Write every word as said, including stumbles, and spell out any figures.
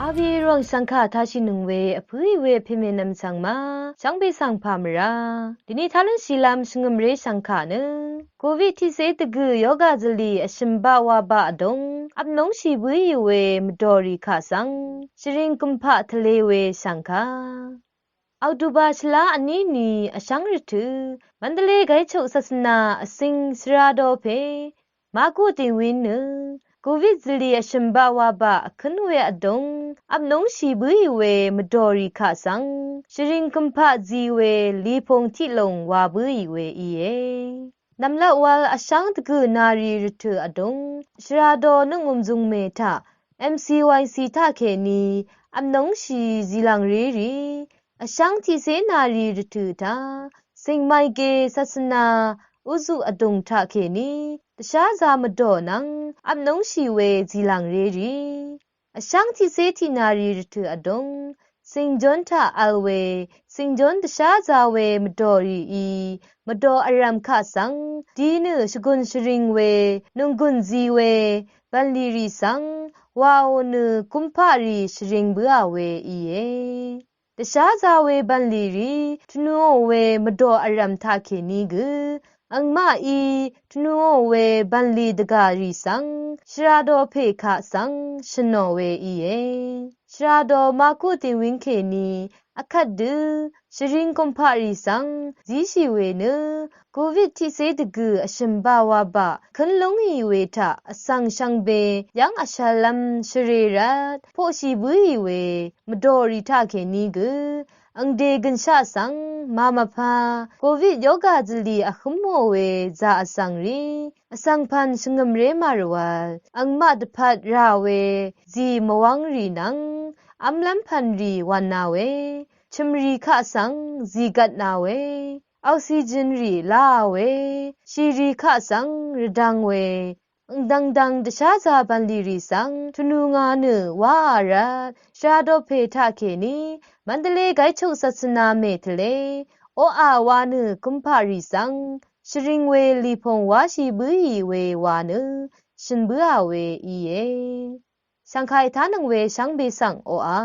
Abi rvng shvngkà tashì nøng we vpǿì we pèmè nvm svng ma shvngbe svng pà mvrá dvni talv́ng shìlv́m shvngø̀mré shvngkà nø covid tiqcé dvgø̀ yoga zvlì vshø̀m baq wa baq vdóng vpnóngshì bǿì we mvdòrì kaq svng shvring gømpaq tvlē we shvngkà October shvlá vní ni vshv́ng rvtø̀ Mandalay Gaichok Sasvna vsing shvradō pè Maku Dewin nø covid zvlì vshø̀m baq wa baq vkǿn we vdóng vpnóngshì bǿì we mvdòrì kaq svng shvring gømpaq zi we lipung tiqlùng wa bǿì we íe. Nv̀mlat wal vshv́ng dvgø̀ nari rvtø̀ vdóng shvradō nøngum zungmè taq M C Y C taqkèní vpnóngshì zìlv̀ngré rì vshv́ng tiqcé nari rvtø̀ taq Singmaige Sasvna uzuq vdùng taqkèní dvsházā mvdò nvng vpnóngshì we zìlv̀ngré rì vshv́ng tiqcé tiqnari rvtø̀ vdóng Singjon taq vl we Singjon dvsházā we mvdòrìí mvdò vrv̀m kaq svng dinø shvgùn shvring we nònggùn zi we bv̀nlì rì svng waò nø gømpaq rì shvring bǿà we íe. Dvsházā we bv̀nlì rì tvnùò we mvdò vrv̀m taqkèní gø angmaqí tvnùò we bv̀nlì dvgà rì svng shvradō pè kaq svng shø̀nò we íe. Shvradō Maku Dewin kèní vkvt dø shvring gømpaq rì svng zíshì we nø covid tiqcé dvgø̀ vshø̀m baq wa baq vkǿn lúngì we taq vsvng shvngbe yv́ng vshv̄lv́m shvrē rvt poqshì bǿì we mvdòrì taqkèní gø angde gønshaq svng màmvpá covid yoga zvlì vhǿmò we zà vsvng rì vsvng pv̀n shvngø̀mré màrvwvl angmaq dvpvt rà we zì mvwv́ng rì nvng v́mlv́m pv̀n rì wv̀nā we chø̀mrì kaq svng zìgvtnā we oxygen rì láā we shìrì kaq svng rvdvng we angdvngdvng dvsházā bv̀nlì rì svng tvnù ngā nø wáā rvt shvradō pè taqkèní Mandalay Gaichok Sasvna mètvlē oqà wa nø gømpaq rì svng shvring we lipung wáshì bǿì we wa nø shø̀n bǿà we íe. Shv̀ngkàì tánøng we shvngbe svng oqà